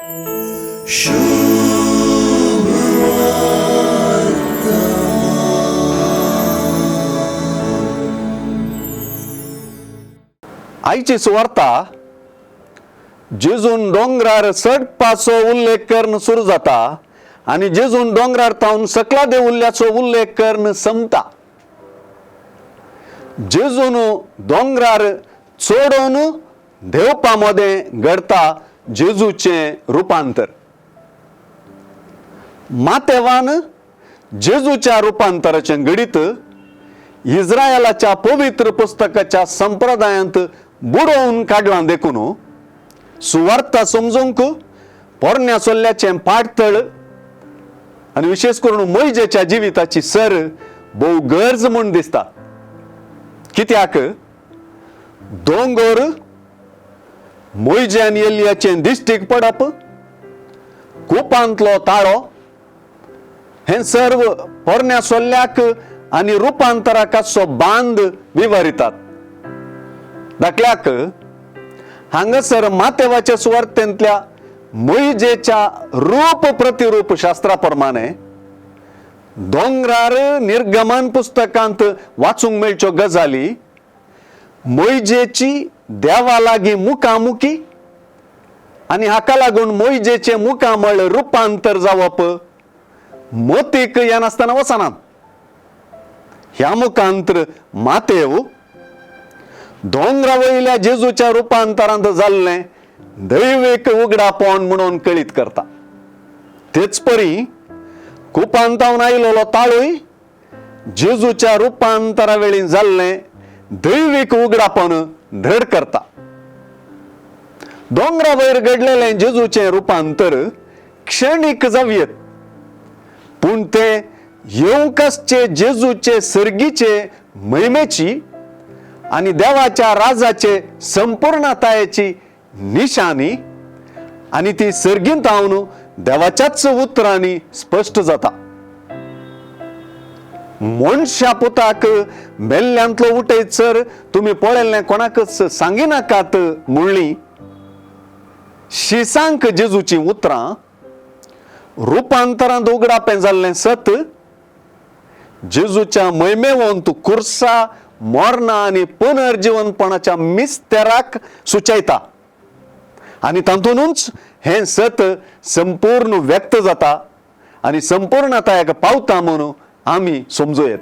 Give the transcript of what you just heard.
आयची सुवार्ता जेजून दोंगरार चडपाचो उल्लेख करून सुरू जाता आनी जेजून दोंगरार तावन सकला देवुल्ल्याचो उल्लेख करून संपता. जेजून दोंगरार चडोवन देवपा मदें घडता जेजूचें रुपांतर. मातेवान जेजूच्या रुपांतराचें घडीत इस्रायलाच्या पवित्र पुस्तकाच्या संप्रदायांत बुडोवन काडलां देखून सुवार्ता समजूंक पोरण्या सोल्ल्याचें पाटतळ आनी विशेश करून मोयजेच्या जिविताची सर भोव गरज म्हूण दिसता. कित्याक दोंगर मोयजे आनी एलियाचें दिश्टीक पडप, कुपांतलो ताळो हें सर्व पोरण्या सोल्ल्याक आनी रुपांतराक आसचो बांद विवरितात. दाखल्याक हांगासर मातेवाच्या सुवार्थेंतल्या मोयजेच्या रूप प्रतिरूप शास्त्रा प्रमाणे दोंगरार निर्गमन पुस्तकांत वाचूंक मेळच्यो गजाली मोयजेची देवा लागीं मुखामुखी आनी हाका लागून मोयजेचें मुखामळ रुपांतर जावप मोतीक येनासतना वचना. ह्या मुखांतर मातेव दोंगरा वयल्या जेजूच्या रुपांतरांत जाल्लें दैवीक उगडापण म्हणून कळीत करता. तेच परी कुपांतावन आयलेलो ताळूय जेजूच्या रुपांतरा वेळी जाल्लें दैवीक उगडापण धड करता. दोंगरा वयर घडलेलें जेजूचें रुपांतर क्षणीक जावयेत, पूण तें येवंक आसचे जेजूचे सर्गीचे महिमेची आनी देवाच्या राजाचे संपूर्णतायेची निशाणी आनी ती सर्गींत हांव देवाच्याच उतरांनी स्पश्ट जाता. मनशा पुताक मेल्ल्यांतलो उठयत तुमी पळयल्लें कोणाकच सांगिनाकात म्हणली शिसांक जेजूचीं उतरां रुपांतरांत उगडापें जाल्लें सत जेजूच्या महिमेवंत कुर्सा मरणा आनी पुनर्जिवनपणाच्या मिस्तेराक सुचयता आनी तातूंतच हें सत संपूर्ण व्यक्त जाता आनी संपूर्णतायेक पावता म्हणून आमी समजूं येत.